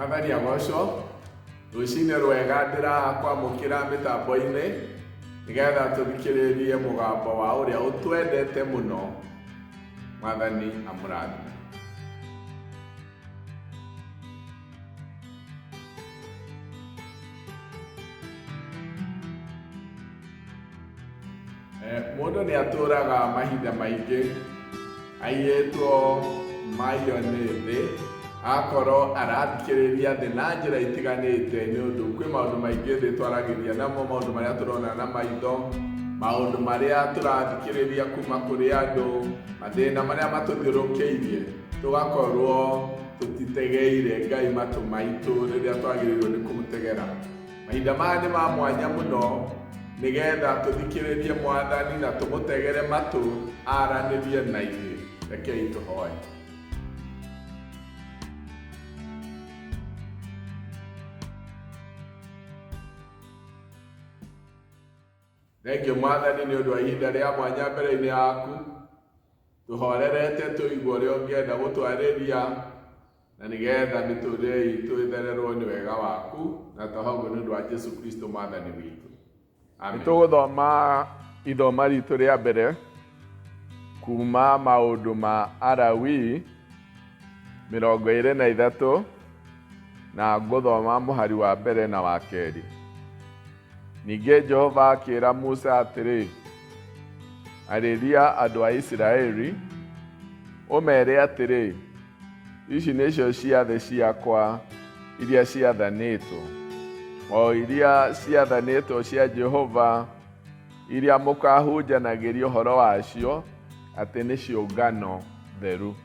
Mwathani agocwo. Rũcinĩ rwega ndĩrakwamũkĩra mĩtambo-inĩ nĩgetha tũthikĩrĩrie mũgambo wa ũrĩa ũtwendete mũno. Mwathani amũrathime. Mũndũ nĩ atũraga mahinda maingĩ aiyĩtwo maiyo nĩ thĩ, akorwo arathikĩrĩria thĩ na njĩra itiganĩte nĩ ũndũ kwĩ maũndũ maingĩ thĩ twaragĩria namo, maũndũ marĩa tũrona na maitho, maũndũ marĩa tũrathikĩrĩria kuma kũrĩ andũ, mathĩna marĩa matũthiũrũrũkĩirie, tũgakorwo tũtitegeire Ngai matũ maitũ rĩrĩa twagĩrĩirwo nĩ kũmũtegera. Mahinda maya nĩ ma mwanya mũno nĩgetha tũthikĩrĩrie Mwathani na tũmũtegere matũ aranĩrie na ithuĩ. Rekei tũhoe. Thengiũ Mwathani nĩ ũndũ wa ihinda rĩa mwanya mbere-inĩ yaku. Tũhorerete tũigue ũrĩa ũngĩenda gũtwarĩria na nĩgetha mĩtũrĩre itũ ĩthererwo nĩ wega waku na twahoguo nĩ ũndũ wa Jesu Kristo Mwathani witũ. Amen. Nĩtũgũthoma ithoma ritũ rĩa mbere kuma maũndũ ma Alawii 23 na ngũthoma mũhari wa mbere na wa kerĩ. Ningĩ Jehova akĩra Musa atĩrĩ, Arĩria andũ a Isiraeli, ũmeere atĩrĩ, 'Ici nĩcio ciathĩ ciakwa iria ciathanĩtwo, o iria ciathanĩtwo cia Jehova iria mũkaahunjanagĩria ũhoro wacio atĩ nĩ ciũngano theru.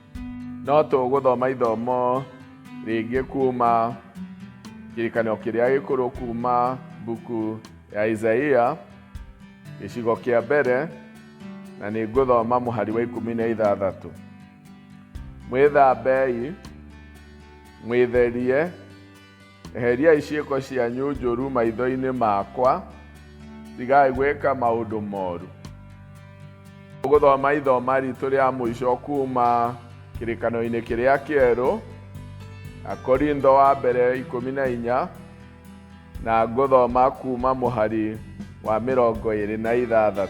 No tũgũthoma ithomo rĩngĩ kuma kĩrĩkanĩro kĩrĩa gĩkũrũ kuma mbuku ya Isaia gĩcigo kĩa mbere na nĩ ngũthoma mũhari wa 16. Mwĩthambei, mwĩtherie, Eheriai ciĩko cianyu njũru maitho-inĩ makwa, tigai gwĩka maũndũ moru. Tũgũthoma ithoma ritũ rĩa mũico kuma kĩrĩkanĩro-inĩ kĩrĩa kĩerũ, Akorintho wa mbere 14, na ngũthoma kuma mũhari wa 26.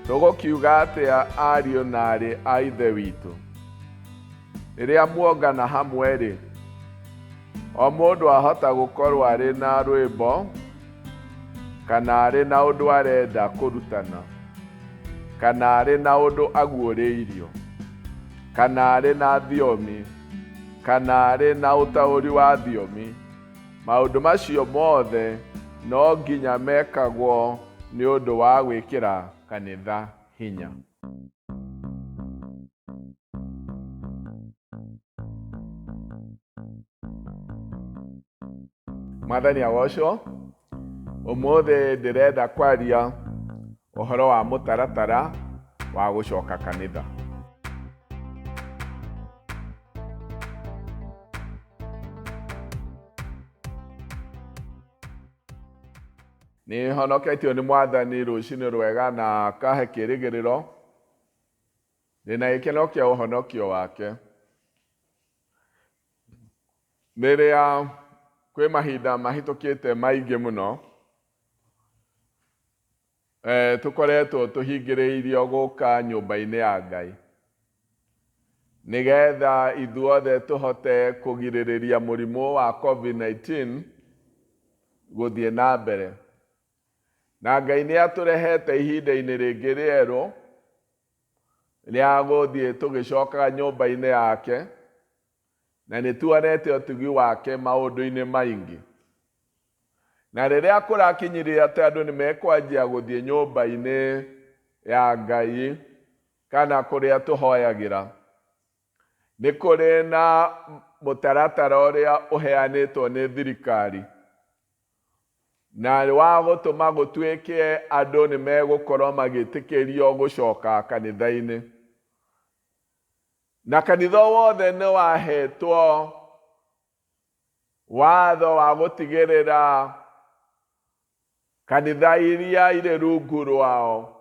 Tũgũkiuga atĩa ariũ na aarĩ a Ithe witũ? Rĩrĩa muongana hamwe-rĩ, o mũndũ ahota gũkorwo arĩ na rwĩmbo kana arĩ na ũndũ arenda kũrutana, kana arĩ na ũndũ aguũrĩirio, kana arĩ na thiomi, kana arĩ na ũtaũri wa thiomi. Maũndũ macio mothe no nginya mekagwo nĩ ũndũ wa gwĩkĩra kanitha hinya. Mwathani agocwo. Ũmũthĩ ndĩrenda kwaria ũhoro wa mũtaratara wa gũcoka kanitha. Nĩ honoketio nĩ Mwathani rũcinĩ rwega na akahe kĩrĩgĩrĩro. Ndĩna gĩkeno kĩa ũhonokio wake. Rĩrĩa kwĩ mahinda mahĩtũkĩte maingĩ mũno, eh, tũkoretwo tũhingĩrĩirio gũka nyũmba-inĩ ya Ngai nĩgetha ithuothe tũhote kũgirĩrĩria mũrimũ wa COVID-19 gũthiĩ na mbere. Na Ngai nĩ atũrehete ihinda-inĩ rĩngĩ rĩerũ rĩa gũthiĩ tũgĩcokaga nyũmba-inĩ yake, na nĩ tuonete ũtugi wake maũndũ-inĩ maingĩ. Na rĩrĩa kũrakinyirie atĩ andũ nĩ mekwanjia gũthiĩ nyũmba-inĩ ya Ngai kana kũrĩa tũhoyagĩra, nĩ kũrĩ na mũtaratara ũrĩa ũheanĩtwo nĩ thirikari na wa gũtũma gũtuĩke andũ nĩ megũkorwo magĩtĩkĩrio gũcoka kanitha-inĩ. Na kanitha wothe nĩ wahetwo watho wa gũtigĩrĩra kanitha iria irĩ rungu rwao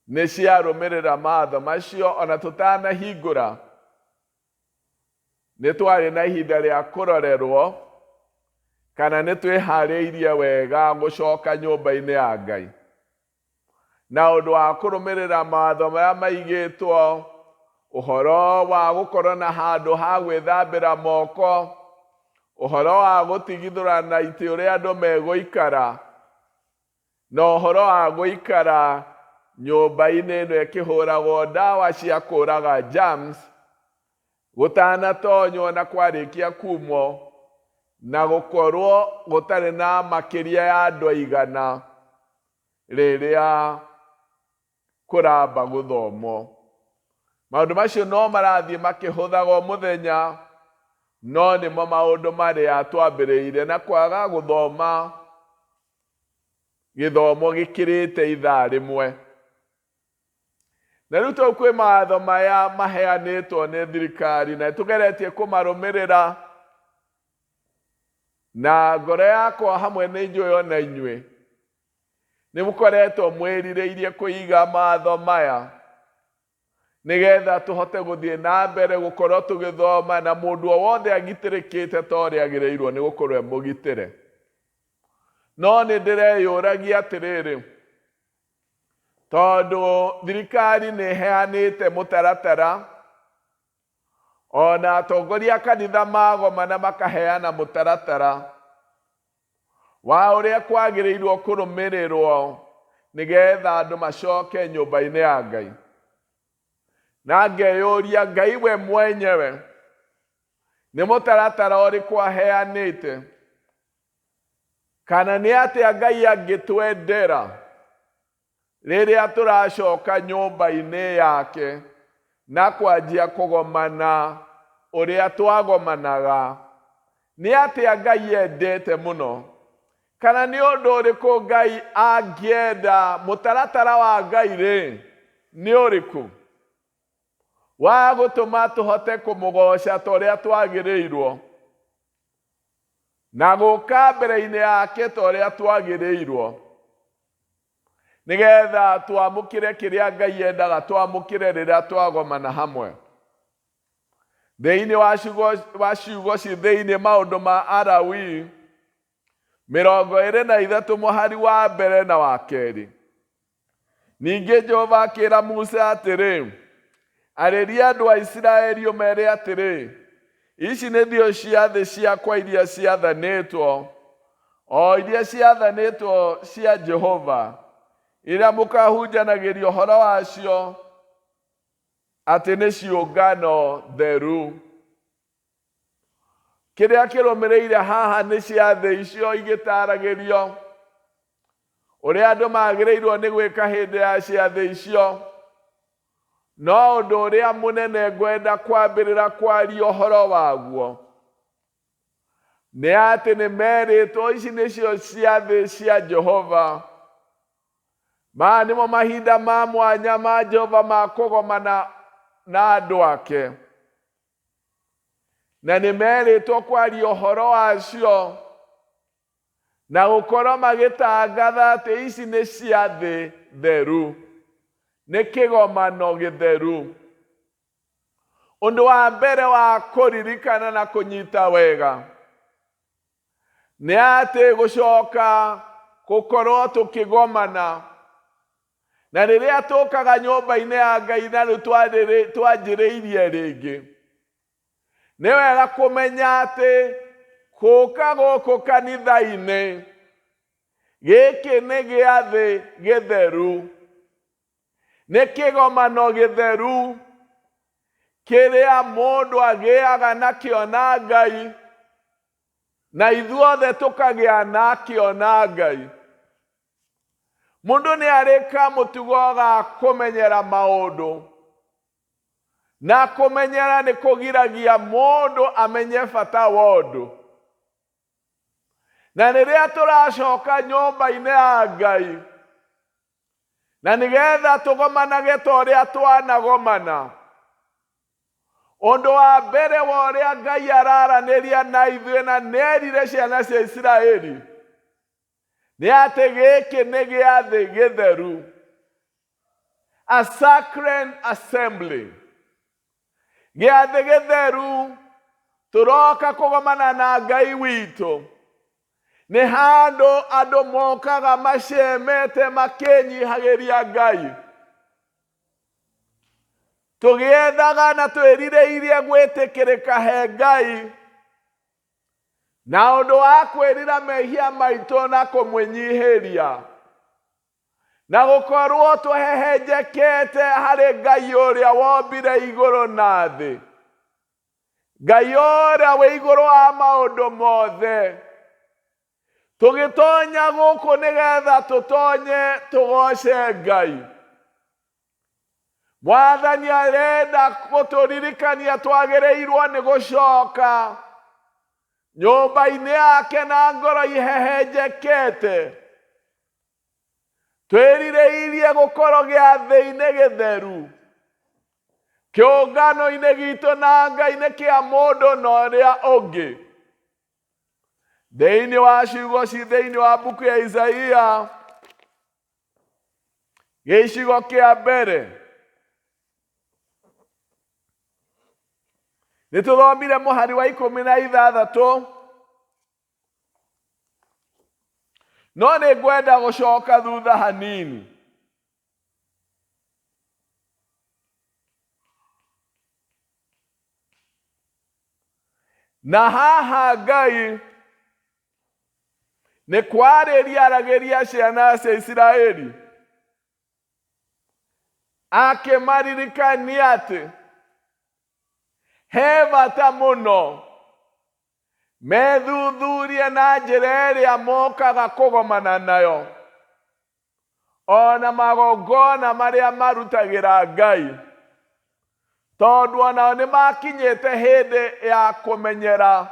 nĩ ciarũmĩrĩra mawatho macio ona tũtanahingũra. Nĩ twarĩ na ihinda rĩa kũrorerwo kana nĩ twĩharĩirie wega gũcoka nyũmba-inĩ ya Ngai. Na ũndũ wa kũrũmĩrĩra mawatho marĩa maigĩtwo, ũhoro wa gũkorwo na handũ ha gwĩthambĩra moko, ũhoro wa gũtigithũrana itĩ ũrĩa andũ megũikara, na ũhoro wa gũikara nyũmba-inĩ ĩno ĩkĩhũragwo ndawa cia kũraga germs gũtanatonywo na kwarĩkia kumwo na gũkorwo gũtarĩ na makĩria ya andũ aigana rĩrĩa kũramba gũthomwo. Maũndũ macio no marathiĩ makĩhũthaga o mũthenya, no nĩmo maũndũ marĩa twambĩrĩire na kwaga gũthoma gĩthomo gĩkĩrĩte ithaa rĩmwe. Na rĩu tondũ kwĩ mawatho maya maheanĩtwo nĩ thirikari na tũgeretie kũmarũmĩrĩra na ngoro yakwa hamwe nĩ njũĩ ona inyuĩ nĩ mũkoretwo mwĩrirĩirie kũiga mawatho maya nĩgetha tũhote gũthiĩ na mbere gũkorwo tũgĩthoma na mũndũ o wothe agitĩrĩkĩte ta ũrĩa agĩrĩirwo nĩ gũkorwo e mũgitĩre. No nĩ ndĩreyũragia atĩrĩrĩ, tondũ thirikari nĩ ĩheanĩte mũtaratara ona atongoria a kanitha magomana makaheana mũtaratara wa ũrĩa kwagĩrĩirwo kũrũmĩrĩrwo nĩgetha andũ macoke nyũmba-inĩ ya Ngai. Na ngeyũria Ngai we mwenyewe nĩ mũtaratara ũrĩkũ aheanĩte kana nĩ atĩa Ngai angĩtwendera rĩrĩa tũracoka nyũmba-inĩ yake na kwanjia kũgomana ũrĩa twagomanaga. Nĩ atĩa Ngai endete mũno? Kana nĩ ũndũ ũrĩkũ Ngai angĩenda? Mũtaratara wa Ngai rĩ, nĩ ũrĩkũ wa gũtũma tũhote kũmũgoca ta ũrĩa twagĩrĩirwo na gũka mbere-inĩ yake ta ũrĩa twagĩrĩirwo, nĩgetha twamũkĩre kĩrĩa Ngai endaga twamũkĩre rĩrĩa twagomana hamwe. Thĩinĩ wa ciugo wa ciugo ci thĩinĩ maũndũ ma Alawii 23 mũhari wa mbere na wa kerĩ. Ningĩ Jehova akĩra Musa atĩrĩ, arĩria andũ a Isiraeli ũmere atĩrĩ, ici nĩcio ciathĩ ciakwa iria ciathanĩtwo, o iria ciathanĩtwo cia Jehova, iria mũkahunjanagĩria ũhoro wacio atĩ nĩ ciũngano theru. Kĩrĩa kĩrũmĩrĩire haha nĩ ciathĩ icio igĩtaragĩrio ũrĩa andũ magĩrĩirwo nĩ gwĩka hĩndĩ ya ciathĩ icio. No ũndũ ũrĩa mũnene ngwenda kwambĩrĩra kwaria ũhoro waguo nĩ atĩ nĩ merĩtwo ici nĩcio ciathĩ cia Jehova. Maya nĩmo mahinda ma mwanya ma Jehova ma kũgomana na andũ ake. Na nĩ merĩtwo kwaria ũhoro wacio na gũkorwo magĩtangatha atĩ ici nĩ ciathĩ theru, nĩ kĩgomano gĩtheru. Ũndũ wa mbere wa kũririkana na kũnyita wega nĩ atĩ gũcoka gũkorwo tũkĩgomana na rĩrĩa tũkaga nyũmba-inĩ ya Ngai na rĩu twanjĩrĩirie rĩngĩ, nĩ wega kũmenya atĩ gũka gũkũ kanitha-inĩ gĩkĩ nĩ gĩathĩ gĩtheru, nĩ kĩgomano gĩtheru kĩrĩa mũndũ agĩaga nakĩo na Ngai, na ithuothe tũkagĩa nakĩo na Ngai. Mũndũ nĩ arĩ kamũtugo ga kũmenyera maũndũ, na kũmenyera nĩ kũgiragia mũndũ amenye bata wa ũndũ. Na rĩrĩa tũracoka nyũmba-inĩ ya Ngai, na nĩgetha tũgomanage ta ũrĩa twanagomana, ũndũ wa mbere wa ũrĩa Ngai araranĩria na ithuĩ na nĩerire ciana cia Isiraeli nĩ atĩ gĩkĩ nĩ gĩathĩ gĩtheru, a sacred assembly, gĩathĩ gĩtheru. Tũroka kũgomana na Ngai witũ. Nĩ handũ andũ mokaga macemete makĩnyihagĩria Ngai. Tũgĩethaga na twĩrirĩirie gwĩtĩkĩrĩka he Ngai na ũndũ wa kwĩrira mehia maitũ na kũmwĩnyihĩria na gũkorwo tũhehenjekete harĩ Ngai ũrĩa wombire igũrũ na thĩ. Ngai ũrĩa wĩ igũrũ wa maũndũ mothe. Tũgĩtonya gũkũ nĩgetha tũtonye tũgoce Ngai. Mwathani arenda gũtũririkania twagĩrĩirwo nĩ gũcoka nyũmba-inĩ yake na ngoro ihehenjekete. Twĩrirĩirie gũkorwo gĩathĩ-inĩ gĩtheru kĩũngano-inĩ gitũ na Ngai nĩ kĩa mũndũ na ũrĩa ũngĩ. Thĩinĩ wa ciugo ci thĩinĩ wa mbuku ya Isaia gĩcigo kĩa mbere nĩ tũthomire mũhari wa 16 no nĩ ngwenda gũcoka thutha hanini. Na haha Ngai nĩ kwarĩria aragĩria ciana cia Isiraeli akĩmaririkania atĩ he bata mũno methuthurie na njĩra ĩrĩa mokaga kũgomana nayo ona magongona marĩa marutagĩra Ngai, tondũ onao nĩ makinyĩte hĩndĩ ya kũmenyera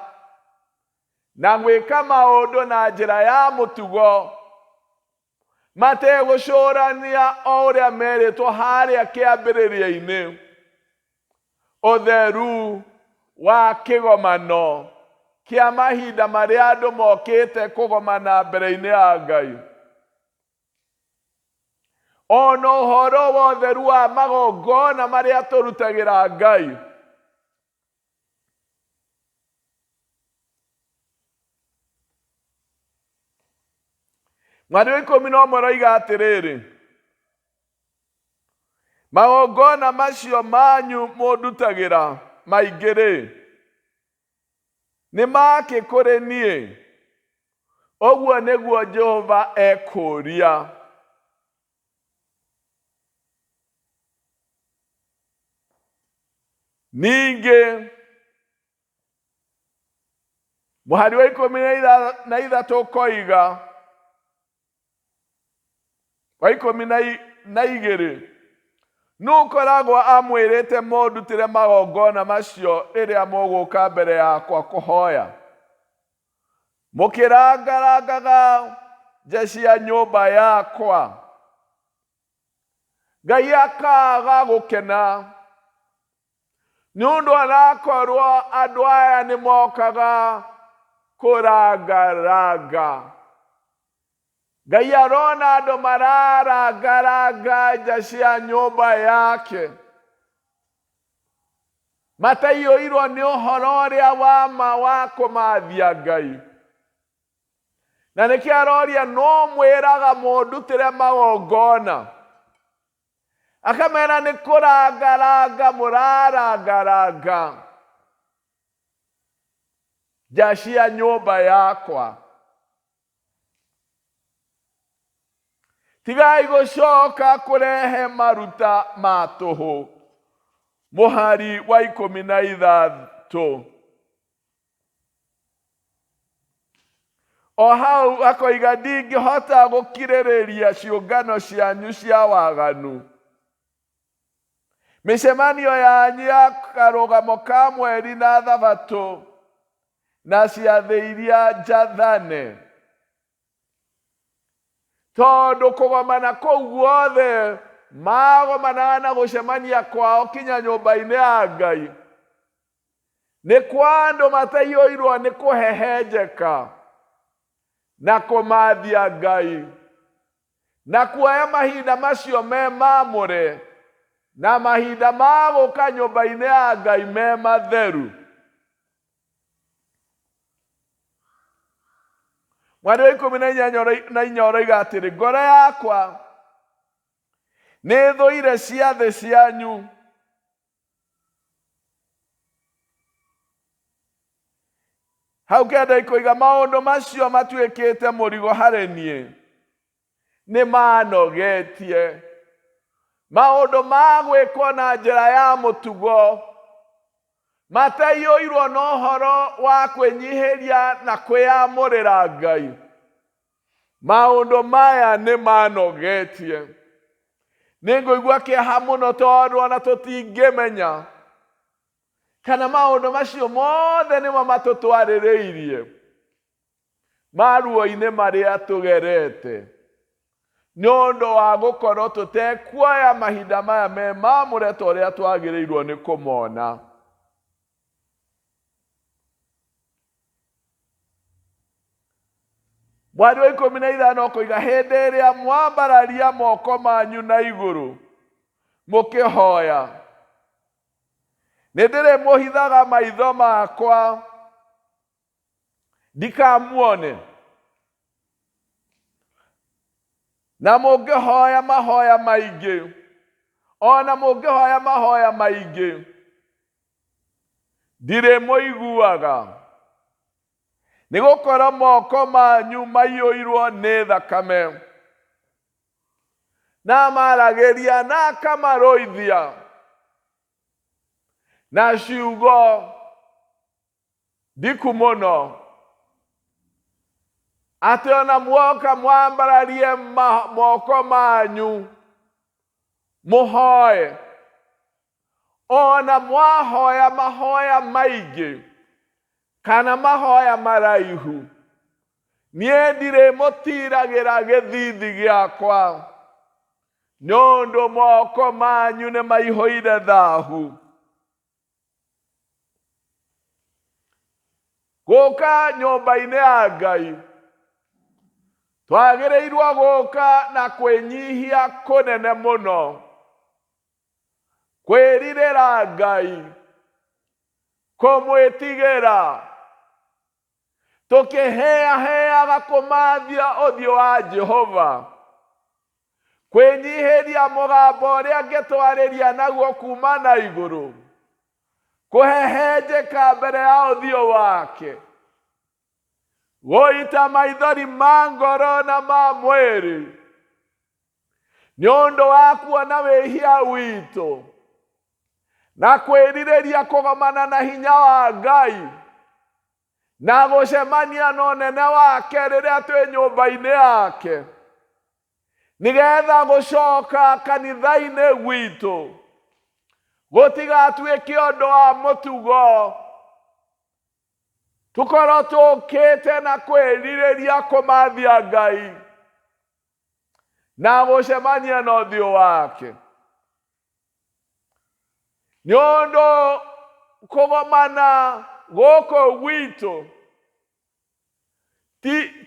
na gwĩka maũndũ na njĩra ya mũtugo mategũcũrania o ũrĩa merĩtwo harĩa kĩambĩrĩria-inĩ, ũtheru wa kĩgomano kĩa mahinda marĩa andũ mokĩte kũgomana mbere-inĩ ya Ngai. Ona ũhoro wa ũtheru wa magongona marĩa tũrutagĩra Ngai. Mwarĩ wa 11 ũroiga atĩrĩrĩ, magongona macio manyu mũndutagĩra maingĩ-rĩ, nĩ makĩ kũrĩ niĩ? Ũguo nĩguo Jehova ekũũria. Ningĩ mũhari wa 13 ũkoiga, wa 12, nũ ũkoragwo amwĩrĩte mũndutĩre magongona macio rĩrĩa mũgũka mbere yakwa kũhoya? Mũkĩrangarangaga nja cia nyũmba yakwa. Ngai akaga gũkena nĩ ũndũ arakorwo andũ aya nĩ mokaga kũrangaranga. Ngai arona andũ mararangaranga nja cia nyũmba yake mataiyũirwo nĩ ũhoro ũrĩa wa ma wa kũmathia Ngai. Na nĩkĩo aroria no mwĩraga mũndutĩre magongona, akamera nĩ kũrangaranga mũrarangaranga nja cia nyũmba yakwa. Tigai gũcoka kũrehe maruta ma tũhũ. Mũhari wa 13. O hau akoiga ndingĩhota gũkirĩrĩria ciũngano cianyu cia waganu. Mĩcemanio yanyu ya karũgamo ka mweri na thabatũ na ciathĩ iria njathane. Tondũ kũgomana kũu guothe magomanaga na gũcemania kwao kinya nyũmba-inĩ ya Ngai nĩ kwa andũ mataiyũirwo nĩ kũhehenjeka na kũmathia Ngai na kuoya mahinda macio me mamũre na mahinda ma gũka nyũmba-inĩ ya Ngai me matheru. Mweri wa 14 ũroiga atĩrĩ, ngoro yakwa nĩ ĩthũire ciathĩ cianyu. Hau kenda ikoiga maũndũ macio matuĩkĩte mũrigo harĩ niĩ, nĩ manogetie. Maũndũ ma gwĩkwo na njĩra ya mũtugo mataiyũirwo na ũhoro wa kwĩnyihĩria na kwĩyamũrĩra Ngai. Maũndũ maya nĩ manogetie. Nĩ ngũigua kĩeha mũno tondũ ona tũtingĩmenya kana maũndũ macio mothe nĩmo matũtwarĩrĩirie maruo-inĩ marĩa tũgerete nĩ ũndũ wa gũkorwo tũtekuoya mahinda maya me mamũre ta ũrĩa twagĩrĩirwo nĩ kũmona. Mweri wa 15 ũkoiga hĩndĩ ĩrĩa mwambararia moko manyu na igũrũ mũkĩhoya, nĩ ndĩrĩmũhithaga maitho makwa ndikamuone. Na mũngĩhoya mahoya maingĩ, ona mũngĩhoya mahoya maingĩ, ndirĩmũiguaga. Nĩ gũkorwo moko manyu maiyũirwo nĩ thakame. Na amaragĩria na akamarũithia na ciugo ndiku mũno, atĩ ona muoka mwambararie moko manyu mũhoe, ona mwahoya mahoya maingĩ kana mahoya maraihu, niĩ ndirĩmũtiragĩra gĩthithi gĩakwa, nĩ ũndũ moko manyu nĩ maihũire thahu. Gũka nyũmba-inĩ ya Ngai, twagĩrĩirwo gũka na kwĩnyihia kũnene mũno, kwĩrirĩra Ngai, kũmwĩtigĩra, tũkĩheaheaga kũmathia ũthiũ wa Jehova, kwĩnyihĩria mũgambo ũrĩa angĩtwarĩria naguo kuma na igũrũ, kũhehenjeka mbere ya ũthiũ wake, gũita maithori ma ngoro na ma mwĩrĩ nĩ ũndũ wa kuona wĩhia witũ na kwĩrirĩria kũgomana na hinya wa Ngai na gũcemania na ũnene wake rĩrĩa twĩ nyũmba-inĩ yake, nĩgetha gũcoka kanitha-inĩ gwitũ gũtigatuĩke ũndũ wa mũtugo, tũkorwo tũkĩte na kwĩrirĩria kũmathia Ngai na gũcemania na ũthiũ wake. Nĩ ũndũ kũgomana gũkũ gwitũ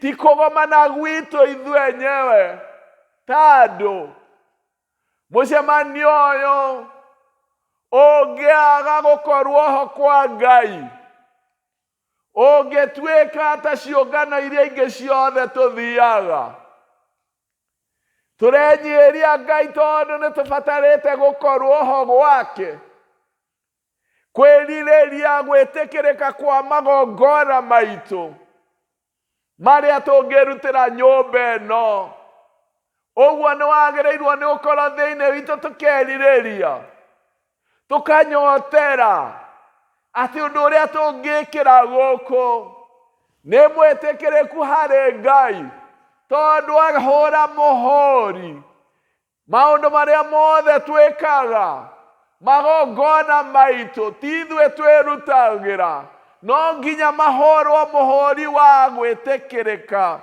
ti kũgomana gwitũ ithuĩ enyewe ta andũ. Mũcemanio ũyũ ũngĩaga gũkorwo ho kwa Ngai, ũngĩtuĩka ta ciũngano iria ingĩ ciothe tũthiaga, tũrenyihĩria Ngai tondũ nĩ tũbatarĩte gũkorwo ho gwake, kwĩrirĩria gwĩtĩkĩrĩka kwa magongona maitũ marĩa tũngĩrutĩra nyũmba ĩno. Ũguo nĩ wagĩrĩirwo nĩ gũkorwo thĩinĩ witũ tũkerirĩria, tũkanyotera atĩ ũndũ ũrĩa tũngĩkĩra gũkũ nĩ mwĩtĩkĩrĩku harĩ Ngai, tondũ ahũra mũhũri maũndũ marĩa mothe twĩkaga, magongona maitũ ti ithuĩ twĩrutagĩra, no nginya mahũrwo mũhũri wa gwĩtĩkĩrĩka.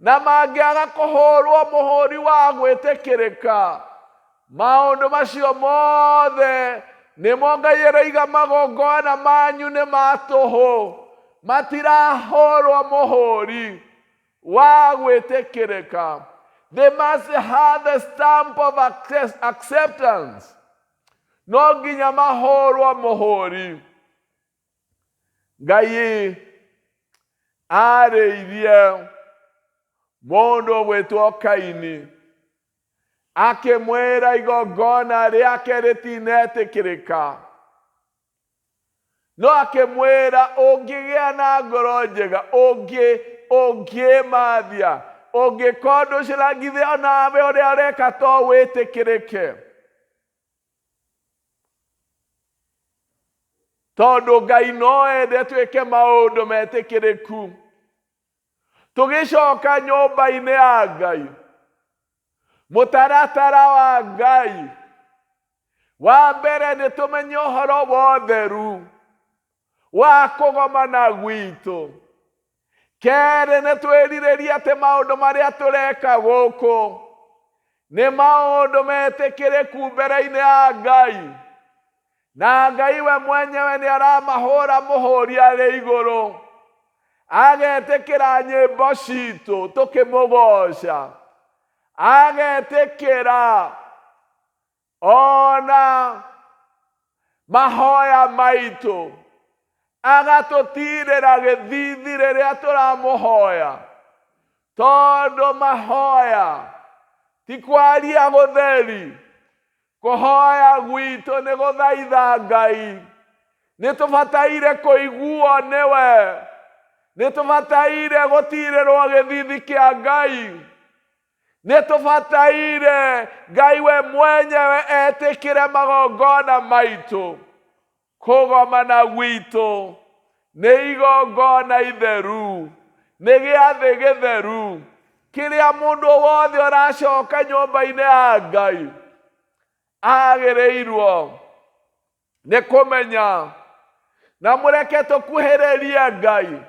Na mangĩaga kũhũrwo mũhũri wa gwĩtĩkĩrĩka, maũndũ macio mothe nĩmo Ngai aroiga magongona manyu nĩ ma tũhũ, matirahũrwo mũhũri wa gwĩtĩkĩrĩka. They must have the stamp of acceptance. No nginya mahũrwo mũhũri. Ngai arĩirie Mũndũ ũgwĩtwo Kaini akĩmwĩra igongona rĩake rĩtinetĩkĩrĩka. No akĩmwĩra ũngĩgĩa na ngoro njega, ũngĩ ũngĩmathia, ũngĩka ũndũ ũcio na githĩ onawe ũrĩa ũreka to wĩtĩkĩrĩke. Tondũ Ngai no ende twĩke maũndũ metĩkĩrĩku. Tũgĩcoka nyũmba-inĩ ya Ngai, mũtaratara wa Ngai wa mbere nĩ tũmenye ũhoro wa ũtheru wa kũgomana gwitũ. Kerĩ nĩ twĩrirĩrie atĩ maũndũ marĩa tũreka gũkũ nĩ maũndũ metĩkĩrĩku mbere-inĩ ya Ngai, na Ngai we mwenyewe nĩ aramahũra mũhũri arĩ igũrũ, agetĩkĩra nyĩmbo citũ tũkĩmũgoca, agetĩkĩra ona mahoya maitũ, agatũtirĩra gĩthithi rĩrĩa tũramũhoya, tondũ mahoya ti kwaria gũtheri. Kũhoya gwitũ nĩ gũthaitha Ngai. Nĩ tũbataire kũiguo nĩwe. Nĩ tũbataire gũtirĩrwo gĩthithi kĩa Ngai. Nĩ tũbataire Ngai we mwenyewe etĩkĩre magongona maitũ. Kũgomana gwitũ nĩ igongona itheru, nĩ gĩathĩ gĩtheru, kĩrĩa mũndũ wothe ũracoka nyũmba-inĩ ya Ngai agĩrĩirwo nĩ kũmenya. Na mũreke tũkuhĩrĩrie Ngai,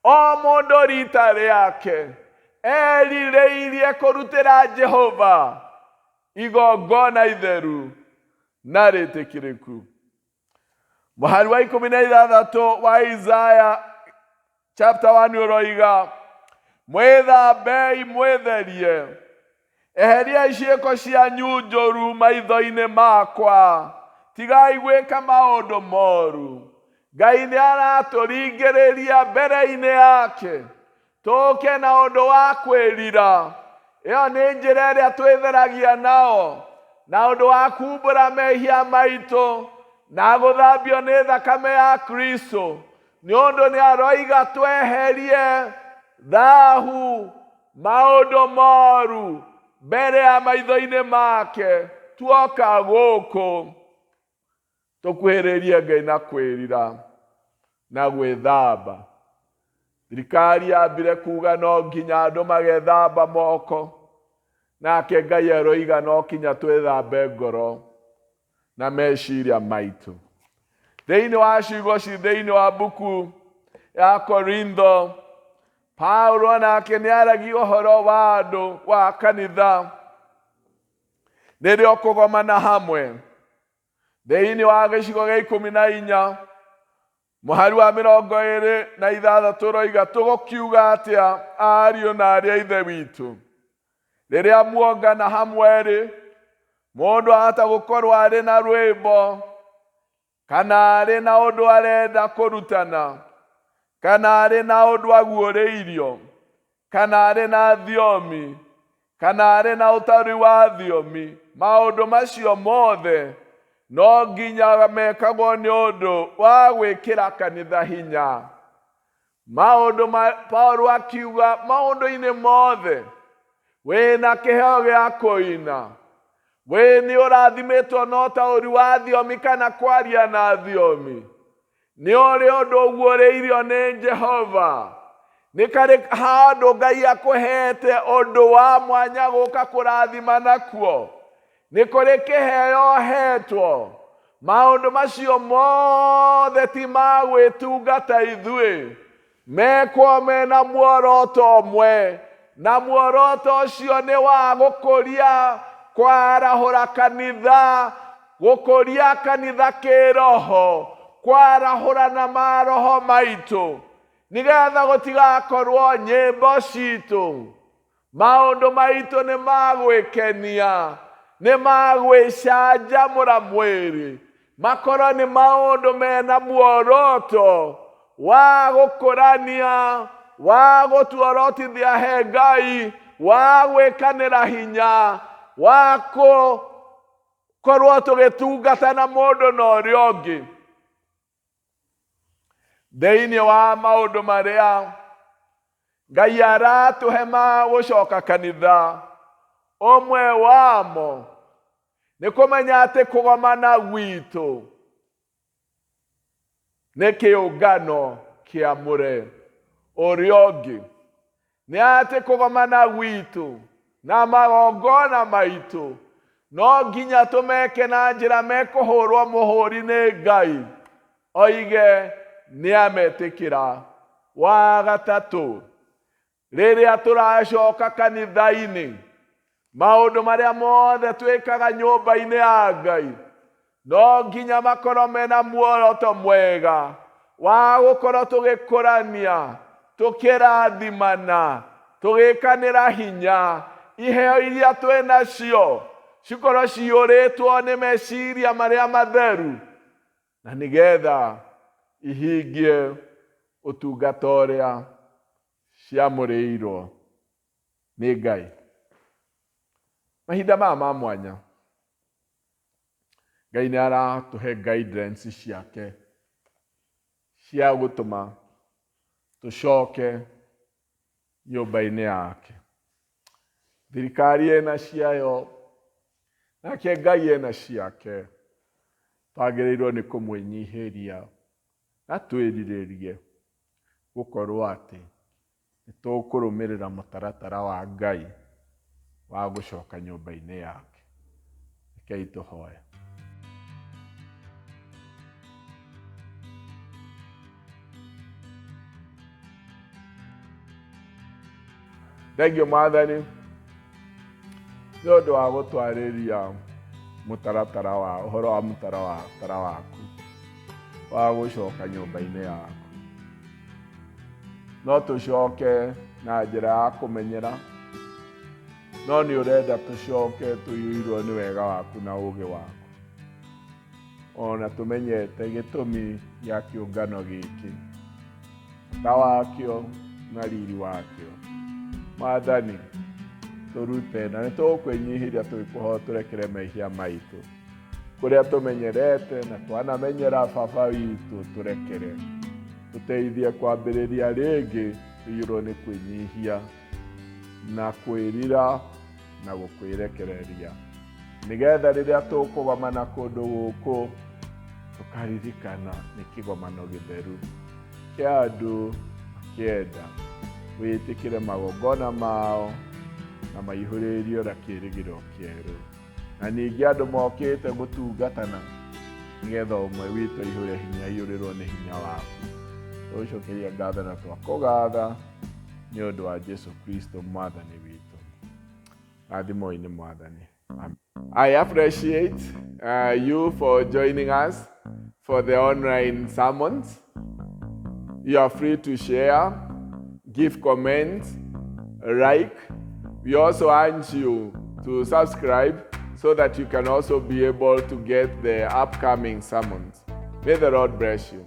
o mũndũ rita rĩake, erirĩirie kũrutĩra Jehova igongona itheru na rĩtĩkĩrĩku. Mũhari wa 16 wa Isaya chapter 1 ũroiga, mwĩthambei mwĩtherie, eheriai ciĩko cianyu njũru maitho-inĩ makwa, tigai gwĩka maũndũ moru. Ngai nĩ aratũringĩrĩria mbere-inĩ yake tũke na ũndũ wa kwĩrira. Ĩyo nĩ njĩra ĩrĩa twĩtheragia nao, na ũndũ wa kumbũra mehia maitũ na gũthambio nĩ thakame ya Kristo, nĩ ũndũ nĩ aroiga tweherie thahu, maũndũ moru mbere ya maitho-inĩ make tuoka gũkũ tũkuhĩrĩrie Ngai na kwĩrira na gwĩthamba. Thirikari yambire kuga no nginya andũ magethamba moko, nake Ngai aroiga no kinya twĩthambe ngoro na meciria maitũ. Thĩinĩ wa ciugo ci thĩinĩ wa mbuku ya Korintho, Paulo nake nĩ aragia ũhoro wa andũ wa kanitha rĩrĩa ũkũgomana hamwe. Thĩinĩ wa gĩcigo gĩa 14 mũhari wa 26 ũroiga, tũgũkiuga atĩa ariũ na arĩ a ithe witũ? Rĩrĩa muongana hamwe-rĩ, mũndũ ahota gũkorwo arĩ na rwĩmbo, kana arĩ na ũndũ arenda kũrutana, kana arĩ na ũndũ aguũrĩirio, kana arĩ na thiomi, kana arĩ na ũtaũri wa thiomi. Maũndũ macio mothe no nginya mekagwo nĩ ũndũ wa gwĩkĩra kanitha hinya. Maũndũ ma Paulo akiuga maũndũ-inĩ mothe, wĩna kĩheo gĩa kũina, wĩ nĩ ũrathimĩtwo na ũtaũri wa thiomi kana kwaria na thiomi, nĩ ũrĩ ũndũ ũguũrĩirio nĩ Jehova, nĩ karĩ handũ Ngai akũhete ũndũ wa mwanya gũka kũrathima nakuo, nĩ kũrĩ kĩheo ũhetwo. Maũndũ macio mothe ti ma gwĩtungata ithuĩ, mekwo mena muoroto ũmwe, na muoroto ũcio nĩ wa gũkũria, kwarahũra kanitha, gũkũria kanitha kĩroho, kwarahũra na maroho maitũ, nĩgetha gũtigakorwo nyĩmbo citũ, maũndũ maitũ nĩ ma gwĩkenia, nĩ ma gwĩcanjamũra mwĩrĩ, makorwo nĩ maũndũ mena muoroto wa gũkũrania Wa gũtuorotithia he Ngai, wa gwĩkanĩra hinya, wa gũkorwo tũgĩtungata na mũndũ na ũrĩa ũngĩ. Thĩinĩ wa maũndũ marĩa Ngai aratũhe ma gũcoka kanitha, ũmwe wamo nĩ kũmenya atĩ kũgomana gwitũ nĩ kĩũngano kĩamũre. Ũrĩa ũngĩ nĩ atĩ kũgomana gwitũ na magongona maitũ no nginya tũmeke na njĩra mekũhũrwo mũhũri nĩ Ngai oige nĩ ametĩkĩra. Wa gatatũ, rĩrĩa tũracoka kanitha-inĩ, maũndũ marĩa mothe twĩkaga nyũmba-inĩ ya Ngai no nginya makorwo mena muoroto mwega wa gũkorwo tũgĩkũrania, tũkĩrathimana, tũgĩkanĩra hinya. Iheo iria twĩ nacio cikorwo ciyũrĩtwo nĩ meciria marĩa matheru, na nĩgetha ihingie ũtungata ũrĩa ciamũrĩirwo nĩ Ngai. Mahinda maya ma mwanya, Ngai nĩ aratũhe guidance ciake cia gũtũma tũcoke nyũmba-inĩ yake. Thirikari ĩna ciayo, nake Ngai ena ciake. Twagĩrĩirwo nĩ kũmwĩnyihĩria na twĩrirĩrie gũkorwo atĩ nĩ tũkũrũmĩrĩra mũtaratara wa Ngai wa gũcoka nyũmba-inĩ yake. Rekei tũhoe. Thengiũ Mwathani nĩ ũndũ wa gũtwarĩria mũtaratara wa ũhoro wa mũtaratara waku wa gũcoka nyũmba-inĩ yaku. No tũcoke na njĩra ya kũmenyera, no nĩ ũrenda tũcoke tũiyũirwo nĩ wega waku na ũũgĩ waku, ona tũmenyete gĩtũmi gĩa kĩũngano gĩkĩ, bata wakĩo na riri wakĩo. Mwathani, tũrute na nĩ tũgũkwĩnyihĩria tũgĩkũhoya tũrekere mehia maitũ kũrĩa tũmenyerete na twanamenyera. Baba witũ, tũrekere, tũteithie kwambĩrĩria rĩngĩ tũiyũrwo nĩ kwĩnyihia na kwĩrira na gũkwĩrekereria, nĩgetha rĩrĩa tũkũgomana kũndũ gũkũ tũkaririkana nĩ kĩgomano gĩtheru kĩa andũ makĩenda wĩtĩkĩre magongona mao na maihũrĩrio na kĩĩrĩgĩrĩro kĩerũ, na ningĩ andũ mokĩte gũtungatana nĩgetha ũmwe witũ aihũre hinya, aiyũrĩrwo nĩ hinya waku. Tũgũcokeria ngatho na twakũgatha nĩ ũndũ wa Jesu Kristo Mwathani witũ. Rathimoi nĩ Mwathani. I appreciate you for joining us for the online sermons. You are free to share, give comments, like. We also urge you to subscribe so that you can also be able to get the upcoming sermons. May the Lord bless you.